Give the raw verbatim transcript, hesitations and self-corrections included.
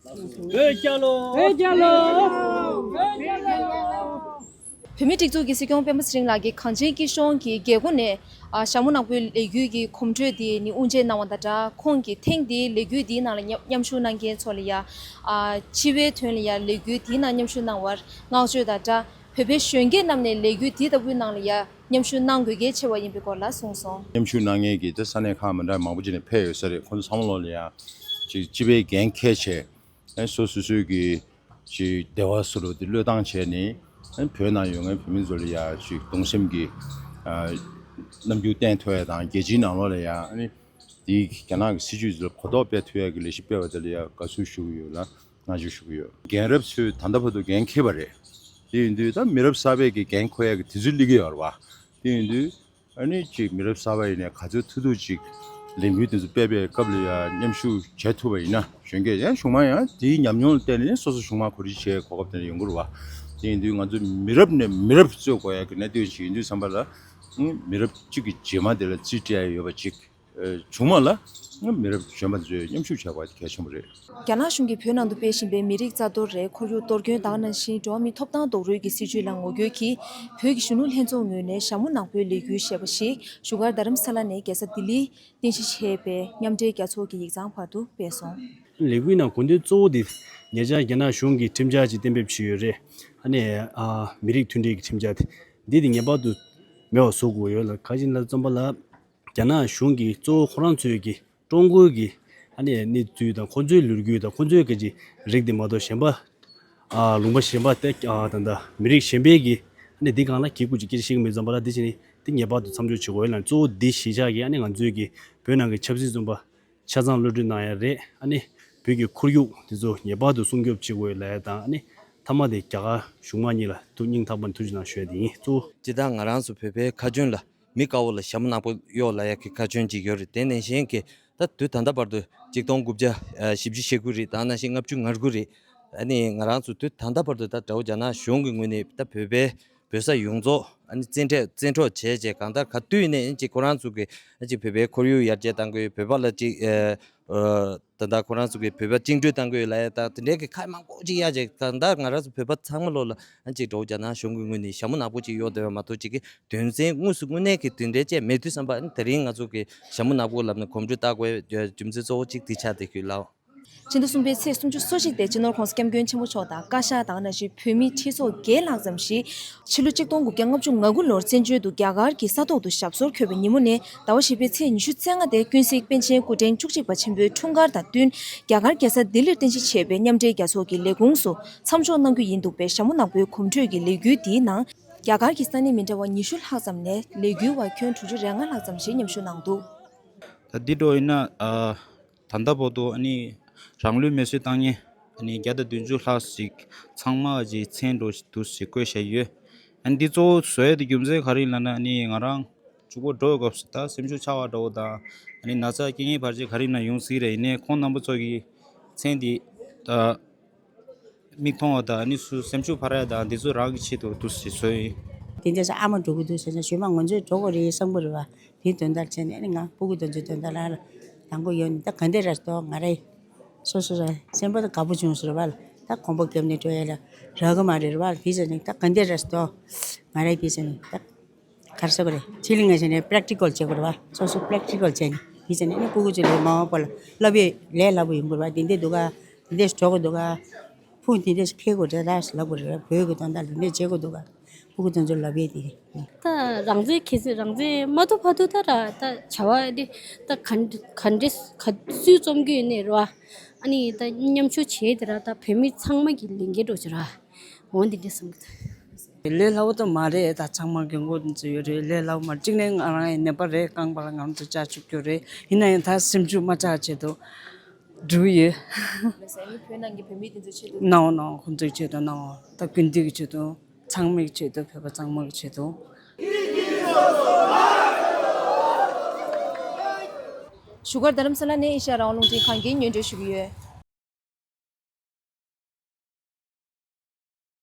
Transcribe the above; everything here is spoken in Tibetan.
བོད་རྒྱལ་ལོ། བོད་རྒྱལ་ལོ། བོད་རྒྱལ་ལོ། བོད་མིའི་སྒྲིག་འཛུགས་ཀྱི་སྲིད་སྐྱོང་སྤེན་པ་ཚེ་རིང་ལགས་ཀྱིས་གངས་ཅན་སྐྱིད་གཤོངས་ཀྱི་རྒྱལ་སྒོ་ནས། ཨ། ཞྭ་མོ་ནག་པོའི་ལས་འགུལ་གྱི་གོམ་བགྲོད་དེ་ནི་དབུ་འབྱེད་གནང་བ་དང་སྦྲགས། ཁོང་གིས་ཐེངས་འདིའི་ལས་འགུལ་འདིའི་ནང་ལ་མཉམ་མཉམ་ཞུགས་གནང་མཁན་ཚོ་ལ་ཡ། ཨ། སྤྱི་པའི་དོན་ལ་ཡ་ལས་འགུལ་འདིའི་ནང་མཉམ་ཞུགས་གནང་བར་བསྔགས་བརྗོད་དང་སྦྲགས། བོད་པའི་གཞོན་སྐྱེས་རྣམས་ནས་ལས་འགུལ་འདི་ལྟ་བུའི་ནང་ལ་ཡ་མཉམ་ཞུགས་གནང་དགོས་གལ་ཆེ་བ་ཡིན་པའི་སྐོར་ལ་གསུངས་སོང་། མཉམ་ཞུགས་གནང་མཁན་གྱི་ད་ས་གནས་ཁག་མི་འདྲ་མང་པོ་ཅིག་ནས་ཕེབས་ཡོད་ས་རེད། ཁོང་ཚོ་ཚང་མ་ལོག་ལ་ཡ་ཅིག་སྤྱི་པའི་འགན་འཁྱེར་བྱས། ཨ་ནི་སོ་སོ་སོའི་གི་ཅིག་བདེ་བ་བཟོ་འདྲ་དེ་བློས་བཏང་བྱས་ནས། ཨ་ནི་བོད་ནང་ཡོད་མཁན་བོད་མི་ཚོ་ལ་ཡ་ཅིག་གདུང་སེམས་ཀྱི་ཨ་རྣམ་འགྱུར་བསྟན་ཐུབ་ཡ་དང་། རྒྱལ་སྤྱིའི་ནང་ལོགས་ལ་ཡ་ཨ་ནི་དེའི་རྒྱ་ནག་གི་སྲིད་ཇུས་ཚོ་ལ་གོ་རྟོགས་སྤེལ་ཐུབ་ཡ་གི་ལས་གཞི་སྤེལ་བ་དེ་ལ་ཡ་དགའ་བསུ་ཞུ་གི་ཡོད་ལ། བསྔགས་བརྗོད་ཞུ་གི་ཡོད། རྒན་རབས་ཚོས་ད་ལྟ་བར་དུ་འགན་འཁྱེར་བ་རེད། དེ་ཡིན་དུས་ད་མི་རབས་གསར་པས་ཀྱི་འགན་འཁུར་ཡ་གི་དུས་ཚོད་སླེབས་ཀྱི་ཡོད་རེད་བ། དེ་ཡིན་དུས་ཨ་ནི་ཅིག་མི་རབས་གསར་པ་ཡིན་ནའི་ག་ཚོད་ཐུབ་ཐུབ་ཅིག་ལས་འགུལ་དེ་ཚོ་སྤེལ་བའི་སྐབས་ལ་ཡ་མཉམ་ཞུགས་བྱེད་ཐུབ་པ་ཡིན་ན། གཞོན་སྐྱེས་ཡང་གཞུང་མང་ཡང་དེའི་ཉམས་མྱོང་ལ་བརྟེན་ནས་སོ་སོ་གཞུང་མང་གོ་སྒྲིག་བྱེད་གོ་སྐབས་དེ་འདྲ་ཡོང་གི་རེད་བ། དེ་ཡིན་དུས་ང་ཚོ་མི་རབས་ནས་མི་རབས་གཙོས་དགོས་ཡ་གི་གནད་དོན་ཞིག་ཡིན་དུས་ཙམ་པ་ལ། མི་རབས་གཅིག་གི་རྗེས་མ་དེ་ལ་རྩིས་སྤྲད་ཡ་ཡོད་པ་ཅིག་ཨ། བྱུང་བ་ལ་མི་རབས་གཞོན་པ་ཚོས་མཉམ་ཞུགས་བྱ་དགོས་པ་དེ་གལ་ཆེན་པོ་རེད། རྒྱ་ནག་གཞུང་གིས་བོད་ནང་དུ་སྤེལ་བཞིན་པའི་མི་རིགས་རྩ་གཏོར་རེད། ཁོར་ཡུག་གཏོར་སྐྱོན་དང་ནང་བཞིན་འགྲོ་བ་མིའི་ཐོབ་ཐང་རྡོག་རོལ་གྱི་སྲིད་བྱུས་ལ་ངོ་རྒོལ་གྱིས། བོད་ཀྱི་གཞོན་ནུ་ལྷན་ཚོགས་ངོས་ནས་ཞྭ་མོ་ནག་པོའི་ལས་འགུལ་ཞེས་པ་ཞིག་བཞུགས་སྒར་རྡ་རམ་ས་ལ་ནས་རྒྱལ་ས་ལྡི་ལིར་རྟེན་གཞི་བྱས་པའི་མཉམ་འབྲེལ་རྒྱལ་ཚོགས་ཀྱི་ཡིག་ཚང་བར་དུ་སྤེལ་སོང་། ལས་འགུལ་ནང་དགོས་འདུན་གཙོ་བོ་དེ་ཉེ་ཆར་རྒྱ་ནག་གཞུང་གིས་ཁྲིམས་འཆར་ཅིག་གཏན་འབེབས་བྱས་ཡོད་རེད། ཨ་ནི། ཨ། མི་རིགས་མཐུན་སྒྲིལ་གྱི་ཁྲིམས་འཆར་དེ། འདི་དེ་ངེས་པར་དུ་མེད་པ་བཟོ་དགོས་ཡོད་ལ། ག་རེ་ཡིན་ལབ་ཙམ་པ་ལ། རྒྱ་ནག་གཞུང་གིས་གཙོ་བོ་ཁོ་རང་ཚོའི་གི་ཀྲུང་གོའི་གི་ཨ་ནི་གནས་ཚུལ་དང་། ཁོ་ཚོའི་ལོ་རྒྱུས་དང་། ཁོ་ཚོའི་གི་ཅིག་རིགས་དེ་མ་གཏོགས་གཞན་པ། ཨ། ལུང་པ་གཞན་པ་དེ། ཨ། ད་ལྟ་མི་རིགས་གཞན་པའི་གི་ཨ་ནི་འདི་སྒང་ལ་གི་ཀུ་ཅིག་སྐད་ཆ་བཤད་ཀྱི་མེད་ཙམ་པ་ལ། འདི་བྱས་ནས་འདི་ངེས་པར་དུ་མཚམས་འཇོག་བྱེད་དགོས་ཡོད་ལ། གཙོ་བོ་འདི་གཞིས་ཆགས་ཀྱི་ཨ་ནི་ང་ཚོའི་གི་བོད་ནང་གི་ཆབ་སྲིད་བཙོན་པ་ཆ་ཚང་གློད་གྲོལ་གནང་ཡ་རེད། ཨ་ནི་བོད་ཀྱི་ཁོར་ཡུག་དེ་ཚོ་ངེས་པར་དུ་སྲུང་སྐྱོབ་བྱེད་དགོས་ལབ་ཡ་དང་། ཨ་ནི་མཐའ་མ་དེ་རྒྱ་གར་གཞུང་མང་གཉིས་ལ་ཐུགས་སྙིང་ཐག་པ་ནས་ཐུགས་རྗེ་གནང་ཞུ་ཡ་དེ་ཡིན། གཙོ་བོ། སྤྱིར་བཏང་ང་རང་ཚོ་བོད་པའི་ཁ་བྱུང་ལ་མི་དཀར་པོ་ལ་ཞྭ་མོ་ནག་པོ་གཡོག་ལབ་ཡ་གི་ཁ་བྱུང་ཅིག་ཡོད་རེད། དེ་ནང་བཞིན་གྱི་ད་དུས་ད་ལྟ་བར་དུ་ཆིག་སྟོང་དགུ་བརྒྱ་བཞི་བཅུ་ཞེ་དགུ་རེད། ད་ནང་བཞིན་ལྔ་བཅུ་ང་དགུ་རེད། ཨ་ནི་ང་རང་ཚོ་དུས་ད་ལྟ་བར་དུ་ད་དགྲ་བོ་རྒྱ་ནག་གཞུང་གི་ངོས་ནས་ད་བོད་པའི་བོད་ས་ཡོངས་རྫོགས་ཨ་ནི་བཙན་ཁྲིད་བཙན་འཕྲོག་བྱས་བྱས། གང་ལྟར་ག་དུས་ནས་ཅིག་ཁོ་རང་ཚོ་གི་ཅིག་བོད་པའི་ཁོར་ཡུག་ཡར་རྒྱས་གཏང་དགོས། བོད་པ་ལ་ཅིག་ཨ། ཨ། ད་ལྟ་ཁོ་རང་ཚོ་གི་བོད་པ་བཅིངས་འགྲོལ་གཏང་དགོས་ལབ་ཡ་དང་། དེ་འདྲའི་གི་ཁ་མང་པོ་ཅིག་ཡ་ཅིག་གང་ལྟར་ང་རང་ཚོ་བོད་པ་ཚང་མ་ལོག་ལ་ཅིག་དགྲ་བོ་རྒྱ་ནག་གཞུང་གི་ངོས་ནས་ཞྭ་མོ་ནག་པོ་ཅིག་གཡོག་བསྡད་པ་མ་གཏོགས། ཅིག་གི་དོན་ཚན་དངོས་སུ་དངོས་གནས་ཀྱི་དེ་འདྲའི་ཅིག་མེད་དུས་ཙམ་པ། ཨ་ནི་དེ་རིང་ང་ཚོ་གི་ཞྭ་མོ་ནག་པོ་ལབ་ནས་གོམ་བགྲོད་བཏང་དགོས་རྒྱུ་མཚན་གཙོ་བོ་གཅིག་དེ་ཆགས་བསྡད་ཀྱི་ཡོད་ལགས། ཕྱི་ཟླ་གསུམ་པའི་ཚེས་སུམ་ཅུ་སོ་གཅིག་སྟེ་སྤྱི་ནོར་༸གོང་ས་༸སྐྱབས་མགོན་ཆེན་པོ་མཆོག་དང་བཀའ་ཤག་དང་ནང་བཞིན་བོད་མིའི་ཁྲི་ཚོ་བརྒྱད་ལྷག་ཙམ་ཞིག་ཕྱི་ལོ་ཆིག་སྟོང་དགུ་བརྒྱ་ལྔ་བཅུ་ང་དགུ་ལོར་བཙན་བྱོལ་དུ་རྒྱ་གར་གྱི་ས་ཐོག་ཏུ་ཞབས་སོར་འཁོད་པའི་ཉིན་མོ་ནས་ཟླ་བ་བཞི་པའི་ཚེས་ཉི་ཤུ་རྩ་ལྔ་སྟེ་ཀུན་གཟིགས་པཎ་ཆེན་སྐུ་ཕྲེང་བཅུ་གཅིག་པ་ཆེན་པོའི་འཁྲུངས་སྐར་དང་བསྟུན། རྒྱ་གར་རྒྱལ་ས་ལྡི་ལིར་རྟེན་གཞི་བྱས་པའི་མཉམ་འབྲེལ་རྒྱལ་ཚོགས་ཀྱི་ལས་ཁུངས་སུ་མཚམས་འཇོག་གནང་རྒྱུ་ཡིན་འདུག་པས། ཞྭ་མོ་ནག་པོའི་གོམ་བགྲོད་ཀྱི་ལས་འགུལ་འདིའི་ནང་རྒྱ་གར་གྱི་ས་གནས་མི་འདྲ་བ་ཉི་ཤུ་ལྷག་ཙམ་ནས་ལས་འགུལ་བ་ཁྱོན་དྲུག་ཅུ་རེ་ལྔ་ལྷག་ཙམ་ཞིག་མཉམ་ཞུགས་གནང་འདུག་ད་འདི་འདྲ་ཡིན་ན། ཨ། ད་ལྟ་བར་དུ་ཨ་ནི་རང་ལུས་མེར་སྲེག་བཏང་མཁན་ཨ་ནི་བརྒྱ་དང་བདུན་ཅུ་ལྷག་ཞིག་ཚང་མ་གི་མཚན་འདྲ་བོ་ཞིག་འདུག་ཟེར་བཀོད་བཞག་ཡོད། ཨ་ནི་འདི་གཙོ་བོ་བཟོ་ཡ་དེ་རྒྱུ་མཚན་ག་རེ་ཡིན་ལབ་ན། ཨ་ནི་ང་རང་གཅིག་པོ་འགྲོ་བའི་སྐབས་སུ་ད་སེམས་ཤུགས་ཆག་པ་འདྲ་བོ་དང་། ཨ་ནི་ན་ཚ་རྐྱེན་ངན་བར་ཆད་ག་རེ་ཡིན་ན་ཡོང་སྲིད་རེད། ཡིན་ནའི་ཁོང་རྣམ་པ་ཚོ་གི་མཚན་དེ་ད་མིག་མཐོང་བ་དང་། ཨ་ནི་སུ་སེམས་ཤུགས་འཕར་ཡ་དང་། འདི་ཚོ་རང་གི་ཆེད་དུ་འདུག་ཟེར་བཟོས་ཡིན། དེ་འདྲ་ས་ཨ་མ་འགྲོ་གི་འདུག་ཟེར་ན། ཞུས་མ་ང་ཚོས་འགྲོ་དགོས་རེད་བསམ་གི་རེད་བ། དེའི་དོན་དག་བྱས་ནས་ཨ་ནི་ང་སྤུ་གུ་དེ་ཚོའི་དོན་དག་ལ་ལ་དང་པོ་ཡོད་ནས། ད་ག་འདྲ་རེད་དོ། ང་རེ་སོ་སོ་ར་སེམས་པ་ད་དགའ་པོ་བྱུང་ཟེར་བ་ལ། ད་གོམ་པ་བརྒྱབ་ནས་འགྲོ་ཡ་ལ་རག་གི་མ་རེད་བ། དེ་བྱས་ནས་ད་ག་འདྲ་རེད་དོ། ང་རེ་དེ་བྱས་ནས་ད་ག་རེ་ཟེར་དགོས་རེད། ཕྱི་གླིང་ང་བྱས་ནས་པེ་རེག་ཊི་ཀལ་བྱེད་དགོས་རེད་བ། སོ་སོ་པེ་རེག་ཊི་ཀལ་བྱས་ནས། དེ་བྱས་ནས་ཨ་ནི་སྤུ་གུ་ཚོ་ལ་མ་འོངས་པ་ལ་བསླབ་ཡས་ལས་སླ་པོ་ཡོང་གི་རེད་བ། དེ་འདྲ་འདུག་ག་དེ་འདྲ་འགྲོ་གི་འདུག་ག་ཕུང་དེ་འདྲ་ཞིག་འཁྱེར་དགོས་རེད། ད་ལབ་དགོས་རེད། བོད་ཀྱི་དོན་དག་ལ་འདི་འདྲ་བྱེད་དགོས་འདུག་ག་ཕྲུ་གུ་དེ་ཚོ་ལབ་ཡས་དེ་རེད། ད་རང་བཙན་གལ་སྲིད་རང་བཙན་མ་ཐོབ་བར་དུ་ད་ར་ད་བྱ་བ་འདི་ད་ག་ག་འདྲ་ག་སུས་རྩོམ་རྒྱུ་ཡིན་ནའི་རེད་བ། ཨ་ནི་ད་མཉམ་ཞུགས་བྱས་དེ་ར་ད་བོད་མི་ཚང་མ་གི་ལས་འགན་འགྲོ་ཆེ་ར། འོ་འདི་འདྲ་བསམ་གི་འདུག་ལས་སླ་བོ་ད་མ་རེད། ད་ཚང་མ་རྒན་གོག་དེ་ཚོ་ཡོད་རེད། ལས་སླ་བོ་མ་རེད། གཅིག་ནས་ང་རང་ཡང་ནད་པ་རེད། རྐང་པ་ལ་ང་རང་ཚོ་ལྕགས་བཅུག་རྒྱུ་རེད། ཡིན་ན་ཡང་ད་སེམས་ཤུགས་མ་ཆག་ཆེད་དུ་འགྲོ་ཡོད། བོད་ནང་གི་བོད་མི་དེ་ཚོའི་ཆེད་དུ། ནའོ་ནའོ། ཁོང་ཚོའི་ཆེད་དུ་ནའོ། ད་ཀུན་འདུས་ཀྱི་ཆེད་དུ། ཚང་མའི་ཆེད་དུ། བོད་པ་ཚང་མའི་ཆེད་དུ། བཞུགས་སྒར་རྡ་རམ་ས་ལ་ནས་ཨེ་ཤ་ཡ་རང་དབང་རླུང་འཕྲིན་ཁང་གིས་སྙན་སྒྲོན་ཞུ་གི་ཡོད།